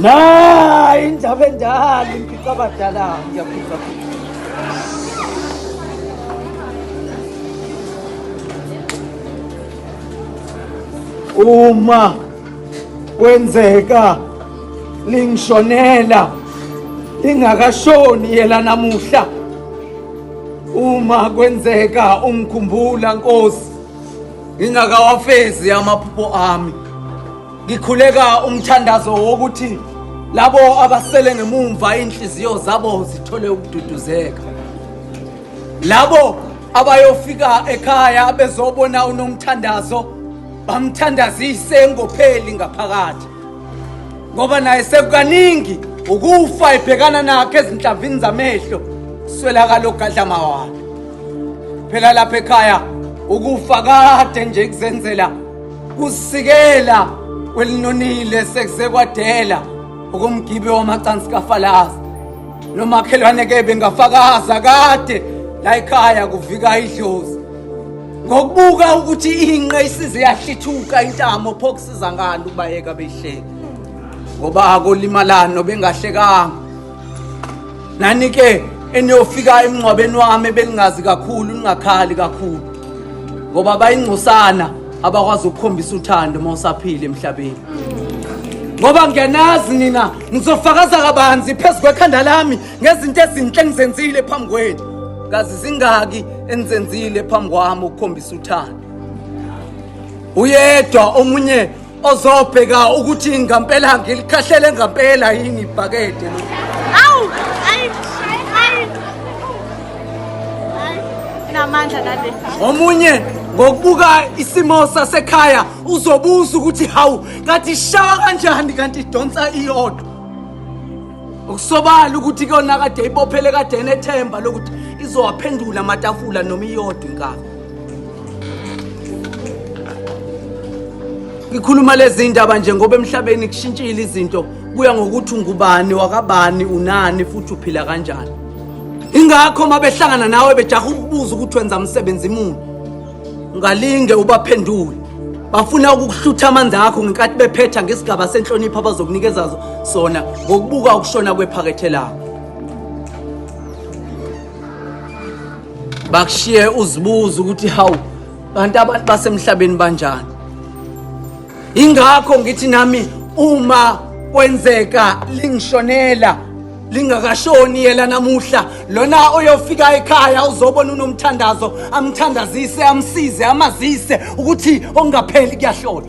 Na indaba endala imphica abadala ngiyaphica. Uma kwenzeka lingishonela lingakashoni yela namuhla uma kwenzeka ungikhumbula Nkosi ngingakawafezi amaphupho ami ngikhuleka umthandazo wokuthi labo abasele ngemumva inhliziyo zabo zithole ukududuzeka labo abayofika ekhaya bezobona unomthandazo bamthandazise ngopheli ngaphakathi ngoba naye sekukaningi ukufa ebhekana nakho ezinhlamvini zamehlo swelakala ogadla mawala phela lapha ekhaya ukufa kade nje kuzenzela kusikela kwelinonile sekuze kwadela okomgibe wamacansi kafalaza nomakhelwane ke bengafakaza kade la ekhaya kuvika idlozi ngokubuka ukuthi inqe isize yahlithuka intamo pho kusiza ngani ukubayeka beyihleka ngoba akolimalano bengahlekanga nani ke eniyofika emngcwabeni wami ebeningazi kakhulu ningakhali kakhulu ngoba bayingcosana abakwazi ukukhombisa uthando uma usaphila emhlabeni ngoba ngiyanazi nina ngizofakaza kabanzi phezu kwekhanda lami ngezinto ezinhle engizenzile phambi kwenu kazi zingaki enizenzile phambi kwami ukukhombisa uthando uyedwa omunye ozobheka ukuthi ngampela ngilikhahlele ngampela yini ibhakede lo Awu, ayi, ayi. Ayi, inamandla nale. Omunye ngokubuka isimo sasekhaya uzobuza ukuthi hawu kanti ishawa kanjani kanti idonsa iyodwa. Okusobala ukuthi kuyona kade ibophele kade enethemba lokuthi izowaphendula amatafula noma iyodwa inkabi. Ngikhuluma lezi ndaba nje ngoba emhlabeni kushintshile izinto kuya ngokuthi ungubani wakabani unani futhi uphila kanjani. Ingakho uma behlangana nawe bejaha ukubuza ukuthi wenza msebenzi muni. Ungalinge ubaphendule. Bafuna ukukuhlutha amandla akho ngenkathi bephetha ngesigaba senhlonipho abazokunikeza sona ngokubuka ukushona kwephakethe lakho. Bakushiye uzibuza ukuthi hawu kanti abantu basemhlabeni banjani. Ingakho ngithi nami uma kwenzeka lingishonela lingakashoni yela namuhla lona oyofika ekhaya uzobona unomthandazo amthandazise amsize amazise ukuthi okungapheli kuyahlola.